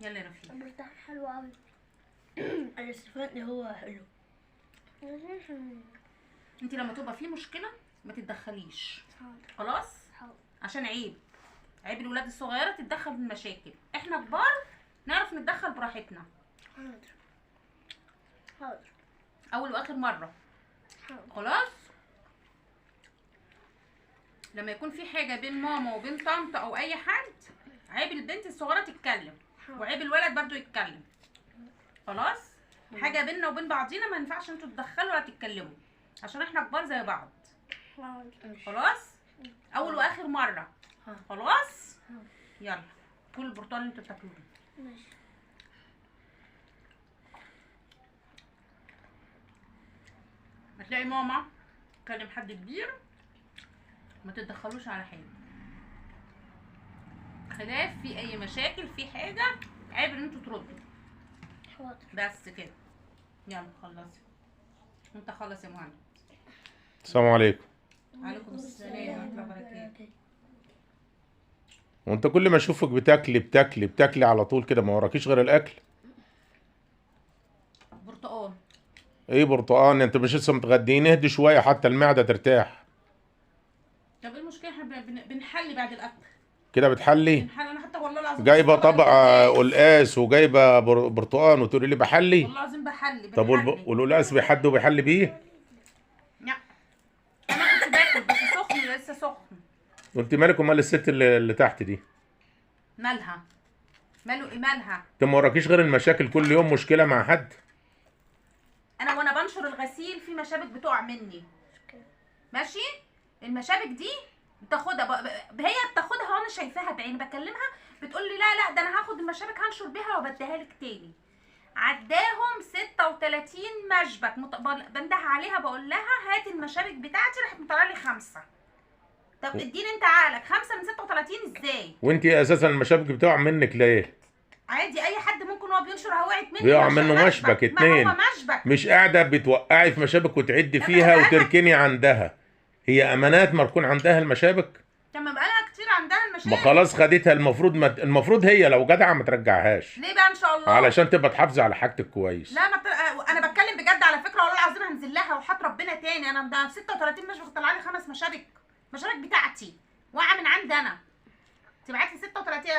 يلا يا رفيق. البرتقال حلو قوي. انا هو حلو. انت لما تبقى في مشكلة ما تتدخليش. خلاص؟ عشان عيب، عيب الولاد الصغيرة تتدخل في المشاكل، احنا كبار نعرف نتدخل براحتنا. حاضر حاضر. اول واخر مرة. حاضر. خلاص؟ لما يكون في حاجة بين ماما وبين طنط او اي حد، عيب البنت الصغيرة تتكلم، وعيب الولد برضو يتكلم. خلاص؟ حاجة بيننا وبين بعضينا ما ينفعش انتوا تتدخلوا ولا تتكلموا، عشان احنا كبار زي بعض. خلاص؟ اول واخر مرة. خلاص؟ يلا كل البرتقال اللي انتوا بتاكلوه. ماشي. هتلاقي ماما تكلم حد كبير، ما تتدخلوش على حاجة. خلاف في اي مشاكل في حاجة، عيب ان انتوا تردوا. حاضر. بس كده. يلا خلصي. انت خلص يا مهند. السلام عليكم. وعليكم السلام ورحمة الله وبركاته. وانت كل ما اشوفك بتاكلي بتاكلي بتاكلي على طول كده، ما وراكيش غير الاكل. برتقال. ايه برتقال؟ انت مش لسه متغديين؟ اهدي شوية حتى المعدة ترتاح. طب ايه المشكلة؟ احنا بنحلي بعد الاكل كده. بتحلي؟ بنحلي. انا حتى والله العظيم جايبه طبق قلقاس وجايبه برتقان وتقولي لي بحلي؟ والله العظيم بحلي. طب والقلقاس بيحد وبيحلي بيه؟ لا انا كنت باكل بس سخن، لسه سخن. وانت مالك ومال الست اللي تحت دي؟ مالها؟ ماله ايه مالها؟ انت ما وراكيش غير المشاكل، كل يوم مشكلة مع حد. انا وانا بنشر الغسيل في مشابك بتقع مني. ماشي؟ المشابك دي بتاخدها هي بتاخدها وانا شايفاها بعيني، بكلمها بتقول لي لا لا ده انا هاخد المشابك هنشر بيها وبديها لك تاني. عداهم 36 مشبك، بنده عليها بقول لها هاتي المشابك بتاعتي، راحت مطلعه لي 5. طب اديني انت عقلك، 5 من 36 ازاي؟ وانت اساسا المشابك بتقع منك ليه؟ عادي اي حد ممكن هو بينشر وقعت منه، بيقع منه مشبك 2. ما هو مشبك. مش قاعدة بتوقعي في مشابك وتعدي فيها وتركني عندها. هي امانات مركون عندها المشابك؟ تمام، بقالها كتير عندها المشابك. ما خلاص خدتها، المفروض المفروض هي لو جدعه ما ترجعهاش. ليه بقى ان شاء الله؟ علشان تبقى تحافظي على حاجتك كويس. لا ما انا بتكلم بجد على فكرة والله العظيم، هنزل لها وحط ربنا تاني. انا ده 36 مشبك طلع لي 5 مشابك، مشابك بتاعتي واقعه من عندي انا. تبعت لي 36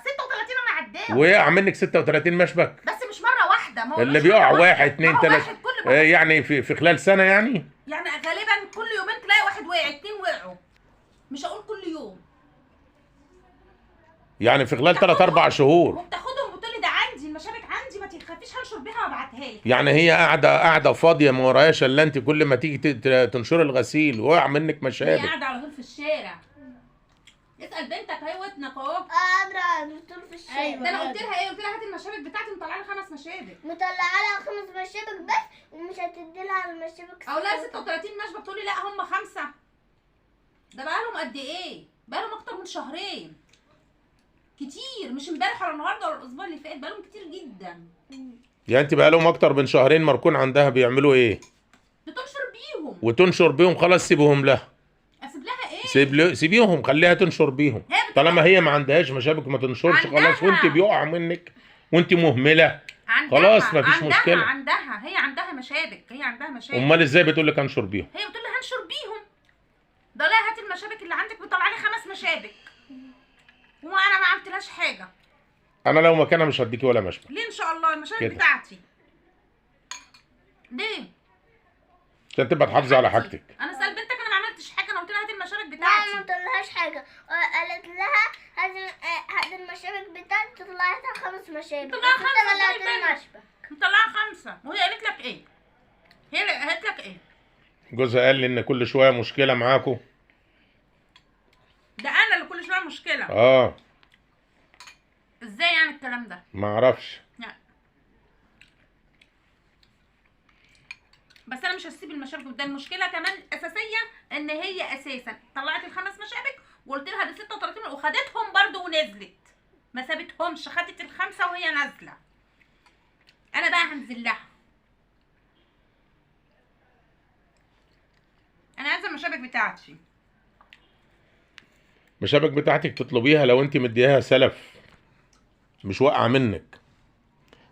36 انا عداهم. وقع منك 36 مشبك؟ بس مش مرة واحدة، ما هو اللي بيقع 1 2 3 يعني في خلال سنة يعني؟ يعني غالبا كل يومين تلاقي واحد وقع، 2 وقعوا. مش هقول كل يوم. يعني في خلال 3 4 شهور. وبتاخدهم وبتقول لي ده عندي المشابك عندي ما تخافيش هنشر بيها وابعتها لك. يعني هي قاعدة فاضية ما وراهاش الا انت، كل ما تيجي تنشري الغسيل وقع منك مشابك. هي قاعدة على طول في الشارع. اسال بنتك اهي ودنك اهو. قادرة طول في الشارع. أيوة. ده انا قلت لها ايه؟ قلت لها هاتي المشابك بتاعتي، مطلعه لي 5 مشابك. مطلعه لها 5 مشابك بس، ومش هتدي لها المشابك. اقول لها 36 مشبك تقول لي لا هم 5. ده بقالهم قد ايه؟ بقالهم اكتر من شهرين. كتير، مش امبارح ولا النهارده ولا الاسبوع اللي فات، بقالهم كتير جدا. يعني انت بقالهم اكتر من شهرين مركون عندها، بيعملوا ايه؟ بتنشر بيهم. وتنشر بيهم، خلاص سيبهم لها. اسيب لها ايه؟ سيبيهم، خليها تنشر بيهم. طالما هي ما عندهاش مشابك ما تنشرش خلاص، وانت بيقع منك وانت مهملة. خلاص ما فيش مشكلة. عندها هي عندها مشابك، هي عندها مشابك. امال ازاي بتقول لك انشر بيهم؟ هي بتقول لي هنشر بيهم. ده لا هاتي المشابك اللي عندك، بتطلع لي 5 مشابك. وانا ما عملتلهاش حاجة. انا لو مكانها مش هديكي ولا مشبك. ليه ان شاء الله؟ المشابك بتاعتي. ليه؟ عشان تبقى تحافظي على حاجتك. انا سأل بنتك انا ما عملتش حاجة، انا قلت لها هاتي المشابك بتاعتي. لا ما قلتلهاش حاجة، قالت لها هاتي المشابك بتاعتي، طلعتها 5 مشابك. طلعها 5. مطلعها 5، وهي قالت لك ايه؟ هي قالت لك ايه؟ جوزها قال لي ان كل شوية مشكلة معاكم. ده انا اللي كل شوية مشكلة. اه ازاي يعني الكلام ده؟ ما اعرفش. لا بس انا مش هسيب المشابك ده. المشكلة كمان اساسية ان هي اساسا طلعت ال5 مشابك وقلت لها ده 36 وخدتهم برده ونزلت، ما سابتهمش، خدت ال5 وهي نازله. انا بقى هنزل لها. انا عايزه المشابك بتاعتي. المشابك بتاعتك تطلبيها لو انت مديها سلف. مش واقعه منك،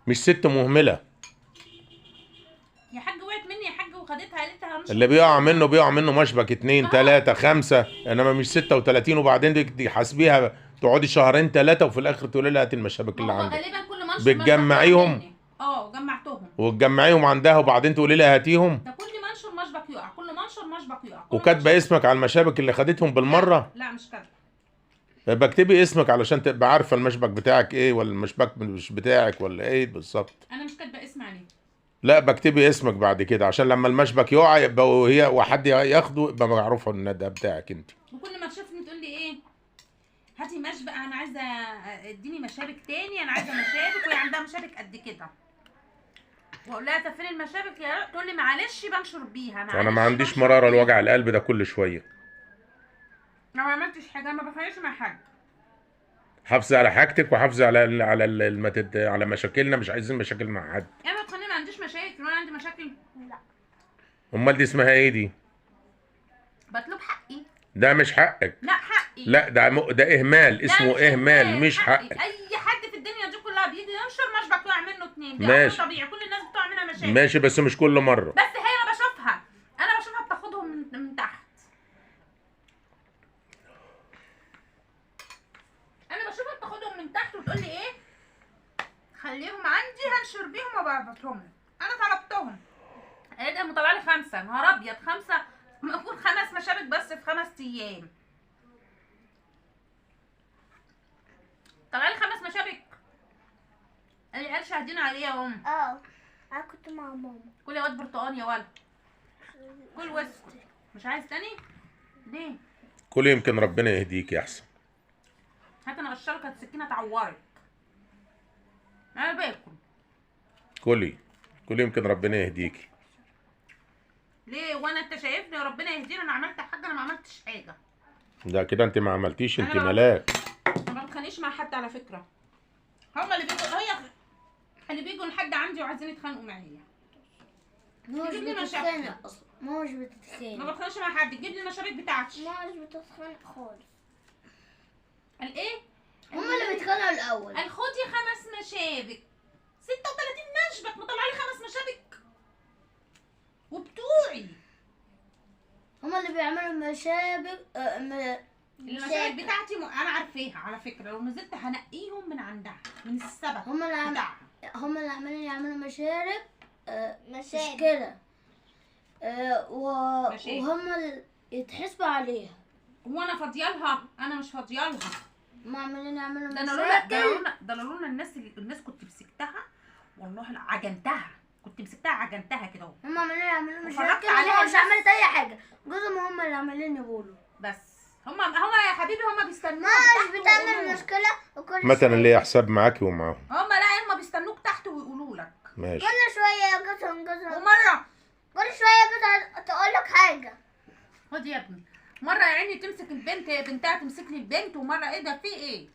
مش ست مهملة. يا حاج وقعت مني يا حاج وخدتها قالتها هنشر. اللي بيقع منه بيقع منه مشبك 2 3 5، انما مش 36. وبعدين دي حاسبيها تقعدي شهرين 3 وفي الاخر تقولي لها هاتي المشابك اللي عندك. غالبا كل منشر بتجمعيهم. جمعتهم وتجمعيهم عندها وبعدين تقولي لها هاتيهم. ده كل منشر مشبك يقع، كل منشر مشبك يقع. وكاتبه اسمك على المشابك اللي خدتهم بالمرة؟ لا مش كاتبه. يبقى اكتبي اسمك علشان تبقى عارفه المشبك بتاعك ايه ولا المشبك مش بتاعك ولا ايه بالظبط. انا مش كاتبه اسم عليه. لا بكتبي اسمك بعد كده عشان لما المشبك يقع يبقى وهي وحد ياخده يبقى معروفة ان ده بتاعك انت. وكل ما تشوفني تقول لي ايه؟ هاتي مشبك، انا عايزه اديني مشابك تاني، انا عايزه مشابك، وهي عندها مشابك قد كده. واقول لها طب فين المشابك يا رب؟ تقول لي معلش بنشر بيها. معلش انا ما عنديش مرارة لوجع القلب ده كل شوية. انا ما عملتش حاجة، ما بفرقش مع حد. حافظي على حاجتك وحافظي على على على مشاكلنا، مش عايزين مشاكل مع حد. انا بتخليني ما عنديش مشاكل ولا عندي مشاكل. لا. امال دي اسمها ايه دي؟ بطلب حقي. ده مش حقك. لا حقي. لا ده اهمال، اسمه اهمال مش حقك. اي حد في الدنيا دي كلها بيجي ينشر مشبك يقع منه 2، ده ماشي طبيعي، كل الناس بتقع منها مشاكل. ماشي بس مش كل مرة. بس هي انا بشوفها، انا بشوفها بتاخدهم من تحت. انا بشوفها بتاخدهم من تحت وتقول لي ايه؟ خليهم عندي هنشر بيهم وبعبطهم لك. انا طلبتهم. قالت مطلع لي 5، نهار ابيض 5، المفروض 5 مشابك بس في 5 ايام. طلع لي 5 مشابك. العيال شاهدين عليه يا ام. انا كنت مع ماما. كل يا واد برتقان يا ولد. كل واسكت. مش عايز تاني؟ ليه؟ كل يمكن ربنا يهديك يا احسن. هات انا اقشرك، هات السكينة تعورك. انا باكل. كلي كلي يمكن ربنا يهديكي. ليه وانا انت شايفني وربنا يهديني؟ انا عملت حاجة؟ انا ما عملتش حاجة. ده كده انت ما عملتيش، انت ملاك. انا ما بتخانقش مع حد على فكرة. هما اللي بيجوا، هي اللي بيجوا لحد عندي وعايزين يتخانقوا معايا. مش بتتخانق اصلا، مش بتتخانق. ما بتخانقش مع حد، تجيب لي المشابك بتاعتي. مش بتتخانق خالص. قال ايه؟ هما اللي بيتخانقوا الاول. قال خدي 5 مشابك، 36 مشبك، مطلع لي 5 مشابك وبتوعي. هما اللي بيعملوا مشابك. المشابك بتاعتي انا عارفاها على فكرة، لو نزلت هنقيهم من عندها من السبت. هما اللي هما اللي عمالين يعملوا مشارب. مش كده. وهما اللي يتحسبوا عليها. وانا فاضيالها؟ انا مش فاضيالها. هما عمالين يعملوا مشاكل. ده لولا الناس اللي الناس كنت مسكتها والله عجنتها، كنت مسكتها عجنتها كده اهو. هما عمالين يعملوا مشاكل عليها، مش عملت اي حاجة. جزء ما هما اللي عمالين يقولوا بس. هما يا حبيبي هما بيستنوك. مش بتعمل مشكلة وكل مثلا ليا حساب معاكي ومعاهم. هما لا هما بيستنوك تحت ويقولوا لك. ماشي. كل شوية جوزهم ومرة كل شوية تقول لك حاجة. خد يا ابني. مرة يا عيني تمسك البنت، بنتها تمسك لي البنت، ومرة ايه ده في ايه؟